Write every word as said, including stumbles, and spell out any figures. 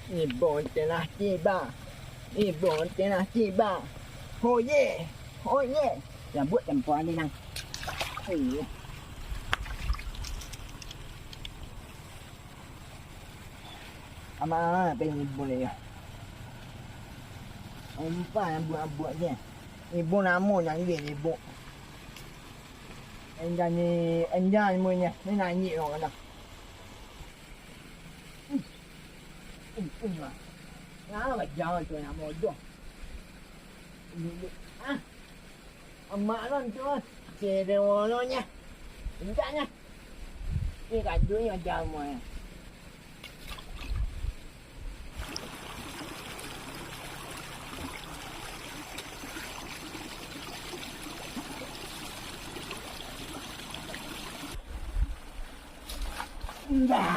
Ibon telah tiba. Ibon telah tiba. Hoye. Hoye. Lambuik tempo ni nang. Hoye. Ama, apa ini boleh ya? Umpan buat-buat je. Ibu namo nang dia ibu. Enjan ni, enjan ni munyo. Ni nangik orang dah. Nah, bajang tu nak bodoh. Ah, amak lon tu. Cedewolonyo. Injaknyo. Ni kandungnyo jamu. Nah.